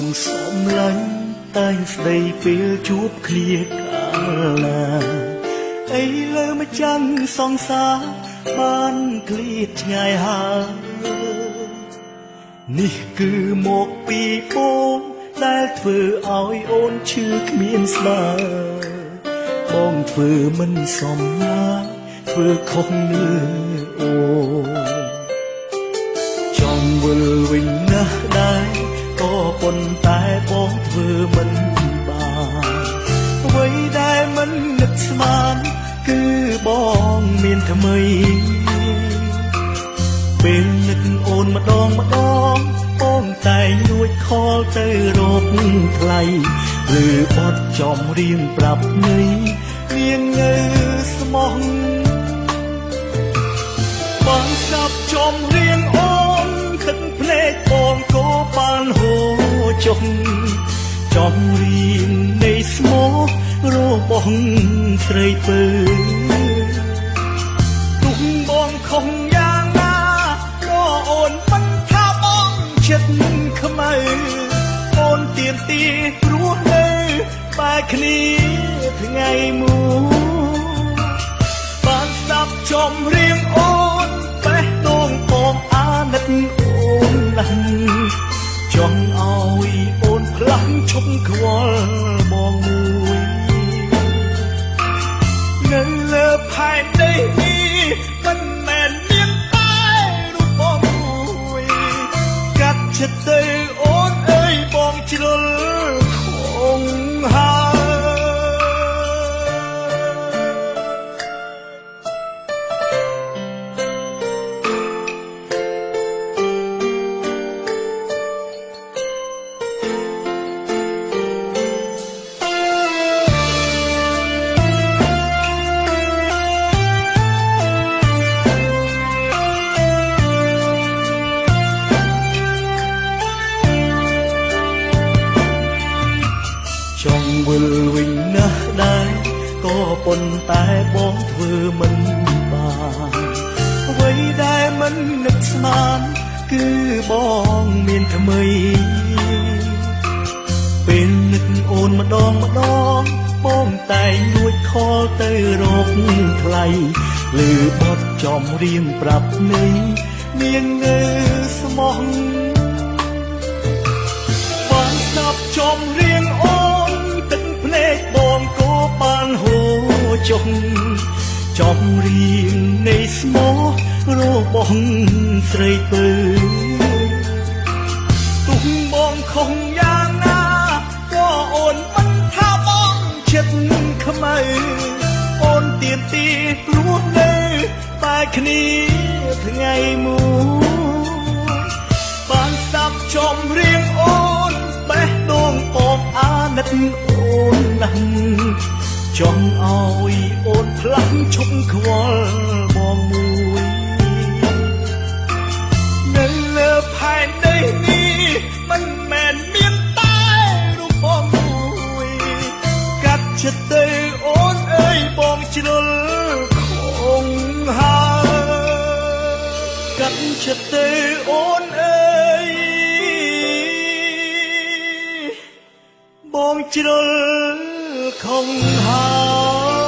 នសំឡាញ់តែងស្ដីពេលជួបគ្នាកាលណាអីលើម្ចាំងសង្សារបានឃ្លាតឆ្ងាយហើយនេះគឺមកពីបងដែលធ្វើឲ្យអូនឈឺគ្មានស្ដាយបងធ្វើមិនសមណាធ្វើខុសនឿអូនចង់វិលវិញណាស់ដែរក៏ប៉ុន្តែបងធ្វើមិនបានអ្វីដែលមិននឹកស្មានគឺបងមានថ្មីពេលនឹកអូនម្ដងម្ដងបងតែងលួចខលទៅរកថ្លៃឬបត់ចំរៀងប្រាប់នេះនាងនៅស្មោះបងស្ដាប់ចំរៀងអូនខិតភ្នែកបងក៏បានហូរចុះចំរៀងនៃស្មោះរបស់ស្រីពើទុំបងខំយ៉ាងណាក៏អូនមិនថាបងចិត្តខ្មៅអូនទៀមទីព្រោះនៅបែកគ្នាថ្ងៃមួយបានស្ដាប់ចំរៀងអូនបេះដូងបងអាណិតអូនណាស់ចង់ឲ្យអូនផ្លាស់ឈប់ខ្វល់បងមួយនៅលើផែនដីនេះមិនមែនមានតែរូបបងមួយកាត់ចិត្តទៅអូនអើយបងជ្រុលខងហើយចង់វិលវិញណាស់ដែរក៏ប៉ុន្តែបងធ្វើមិនបានអ្វីដែលមិននឹកស្មានគឺបងមានថ្មីពេលនឹកអូនម្ដងម្ដងបងតែងលួចខលទៅរកថ្លៃឬបត់ចំរៀងប្រាប់នេះនាងនៅស្មោះបានស្ដាប់ចំរៀងអូនទឹកភ្នែកបងក៏បានហូរចុះចំរៀងនៃស្មោះរបស់ស្រីពើទុំបងខំយ៉ាងណាក៏អូនមិនថាបងចិត្តខ្មៅអូនទៀមទីព្រោះនៅបែកគ្នាថ្ងៃមួយបានស្ដាប់ចំរៀងអូនបេះដូងបងអាណិតអូនណាស់ចង់ឲ្យអូនផ្លាស់ឈប់ខ្វល់បងមួយនៅលើផែនដីនេះមិនមែនមានតែរូបបងមួយកាត់ចិត្តទៅអូនអើយបងជ្រុលខងហើយកាត់ចិត្តទៅអូនអើយបងជ្រុលខងហើយ